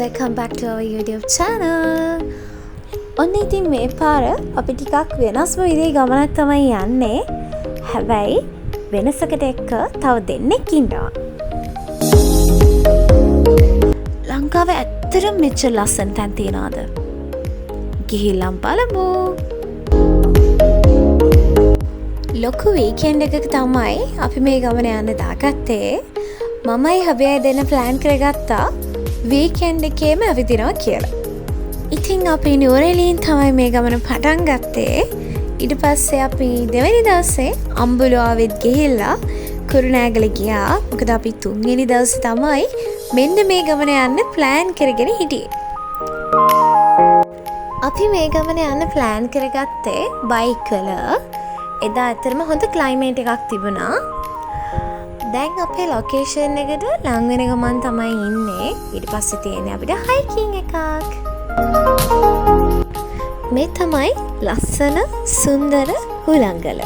Welcome back to our YouTube channel. ඔන්න ඉතින් මේ පාර අපි ටිකක් වෙනස්ම විදිහේ ගමනක් තමයි යන්නේ. හැබැයි වෙනසකට එක්ක තව දෙන්නෙක් ඉන්නවා. ලංකාවේ ඇත්තටම මෙච්චර ලස්සන තැන් තියනවාද? ගිහිල්ලම් බලමු. ලොකු වීකෙන්ඩ් එකක තමයි අපි මේ ගමන යන්න දාගත්තේ. මමයි හබියයි දෙන්න ප්ලෑන් කරගත්තා වීකෙන්ඩ් එකේම ඇවිදිනවා කියලා. ඉතින් අපි නුවරඑළියෙන් තමයි මේ ගමන පටන් ගත්තේ. ඊට පස්සේ අපි දෙවෙනි දවසේ අම්බුලුවාවෙත් ගිහිල්ලා කුරුණෑගල ගියා. මොකද අපි තුන්වෙනි දවසේ තමයි මෙන්න මේ ගමන යන්න ප්ලෑන් කරගෙන හිටියේ. අපි මේ ගමන යන්න ප්ලෑන් කරගත්තේ බයික් වල. එදා ඇත්තටම හොඳ ක්ලයිමේට් එකක් තිබුණා. දැන් අපේ ලොකේෂන් එකට ලං වෙන ගමන් තමයි ඉන්නේ. ඊට පස්සේ තියෙන්නේ අපිට හයිකින් එකක්. මේ තමයි ලස්සන සුන්දර හුලංගල.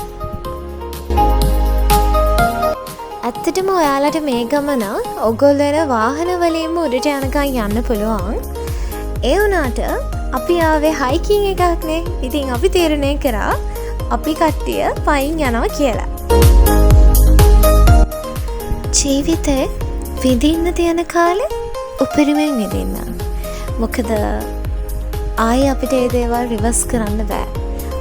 ඇත්තටම ඔයාලට මේ ගමන ඔයගොල්ලෝ එන වාහන වලින්ම උඩට යනකම් යන්න පුළුවන්. ඒ වුණාට අපි ආවේ හයිකින් එකක්නේ. ඉතින් අපි තීරණය කරා අපි කට්ටිය පයින් යනවා කියලා. ජීවිතේ විඳින්න තියෙන කාලේ උපරිමයෙන් විඳින්න. මොකද ආයේ අපිට ඒ දේවල් රිවර්ස් කරන්න බෑ.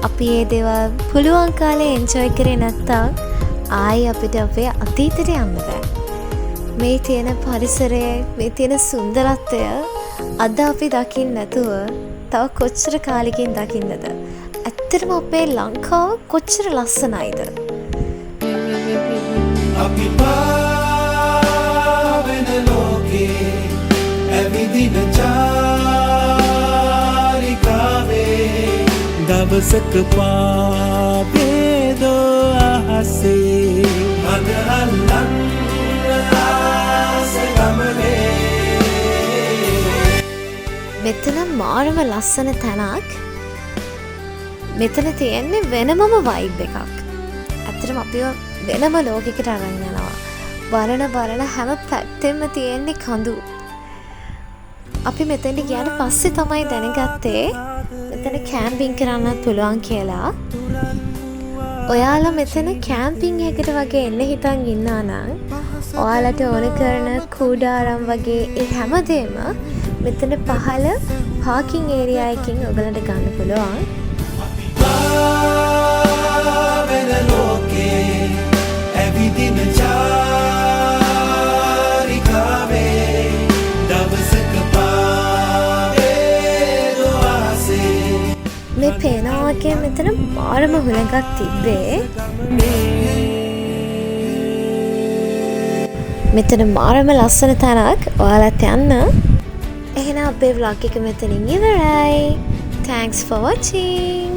අපි ඒ දේවල් පුළුවන් කාලේ එන්ජොයි කරේ නැත්තම් ආයේ අපිට අපේ අතීතයට යන්න බෑ. මේ තියෙන පරිසරය, මේ තියෙන සුන්දරත්වය අද අපි දකින්න නැතුව තව කොච්චර කාලෙකින් දකින්නද? ඇත්තටම අපේ ලංකාව කොච්චර ලස්සනයිද? අපි පාවෙන ලෝකේ ඇවිදින චාරිකාවේ දවසක පාවේදෝ අහසේ මග අල්ලන්න ආස ගමනේ. මෙතන මාරම ලස්සන තැනක්. මෙතන තියෙන්නේ වෙනමම වයිබ් එකක්. ඇත්තටම අපිව වෙනම ලෝකෙකට අරන් යනවා. බලන බලන හැම පැත්තෙම තියෙන්නේ කඳු. අපි මෙතනට ගියාට පස්සේ තමයි දැනගත්තේ මෙතන කැම්පින් කරන්නත් පුළුවන් කියලා. ඔයාලා මෙතන කැම්පින් එකකට වගේ එන්න හිතන් ඉන්නා නම් ඔයාලට ඕන කරන කූඩාරම් වගේ ඒ හැමදේම මෙතන පහළ පාකින් ඒරියා එකකින් ඔයගලන්ට ගන්න පුළුවන්. පාවෙන ලෝකේ ඇවිදින චාරිකාවේ දවසක පාවේදෝ අහසේ. මේ පේනවා වගේ මෙතන මාරම හුළඟක් තිබ්බේ. මෙතන මාරම ලස්සන තැනක්. ඔයාලත් යන්න. එහෙනම් අපේ vlog එක මෙතනින් ඉවරයි. Thanks for watching.